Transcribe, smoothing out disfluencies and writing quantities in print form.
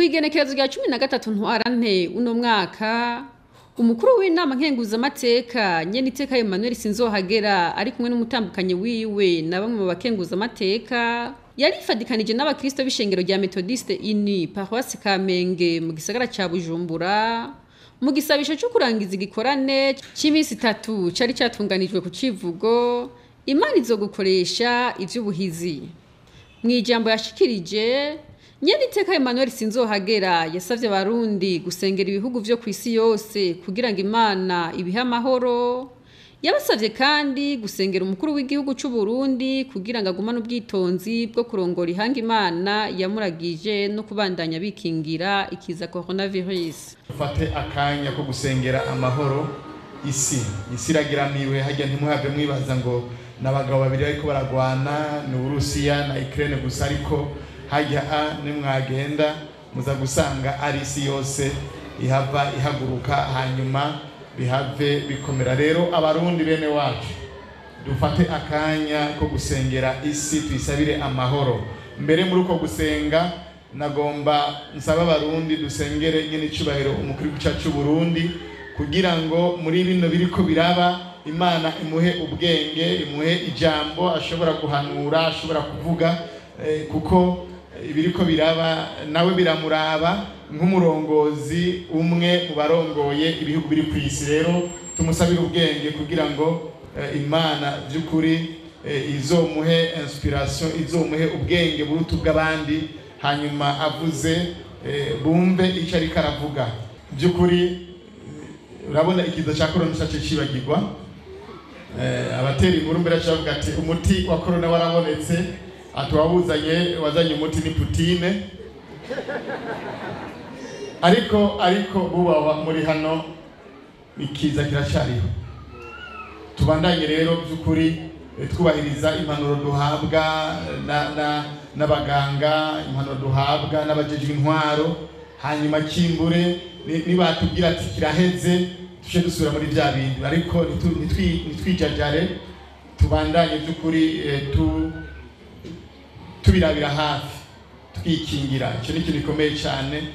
Kw'igenekerezo rya 13 Ntwarante uno mwaka, umukuru w'inama nkenguzamateka Nyeniteka Emmanuel Sinzohagera ari kumwe n'umutambukanyi wiwe na bamwe mu bakenguzamateka, yarifadikanije n'abakristo b'ishengero rya Methodiste Unie Paroisse Kamenge mu gisagara ca Bujumbura mu gisabisho co kurangiza igikorane c'imisi itatu cari catunganijwe ku civugo "Imana izogukoresha ivy'ubuhizi". Mw'ijambo yashikirije, Nyeniteka Emmanuel Sinzohagera yasavye Abarundi gusengera ibihugu vyo kw'isi yose kugira ngo Imana ibihe amahoro. Yabasavye kandi gusengera umukuru w'igihugu c'u Burundi kugira ngo agumane ubwitonzi bwo kurongora ihanga Imana yamuragije no kubandanya bikingira ikiza coronavirus. Dufate akanya ko gusengera amahoro isi. Isi iragiramiwe, harya ntimuhave mwibaza ngo n'abagabo babiri bariko baragwana, ni Uburusiya na Ukraine gusa, ariko harya nimwagenda muza gusanga ari isi yose ihava ihaguruka, hanyuma bihave bikomera. Rero Abarundi bene wacu, dufate akanya ko gusengera isi, tuyisabire amahoro. Mbere muri uko gusenga, nagomba nsaba Abarundi dusengere nyene icubahiro umukuru w'igihugu c'u Burundi, kugira ngo muri bino biriko biraba Imana imuhe ubwenge, imuhe ijambo ashobora guhanura, ashobora kuvuga, kuko ibiriko biraba nawe biramuraba nk'umurongozi umwe mu barongoye ibihugu biri kw'isi. Rero tumusabire ubwenge kugira ngo Imana by'ukuri izomuhe inspiration, izomuhe ubwenge buruta ubw'abandi, hanyuma avuze bumve icyo ariko aravuga. By'ukuri urabona ikiza cya corona cyaciye cibagirwa. Abatera inkuru mbere bavuga ati umuti wa corona warabonetse, ati wawuzanye, wazanye umuti ni Putine. Ariko bubahwa muri hano, ikiza kiracariho. Tubandanye rero by'ukuri twubahiriza impanuro duhabwa n'abaganga, impanuro duhabwa n'abajejwe intwaro, hanyuma kimbure nibatubwira ati kiraheze tuje dusubira muri vya bindi, ariko ntitwijajare, tubandanye by'ukuri tubirabira hafi, twikingira. Icyo ni ikintu gikomeye cyane.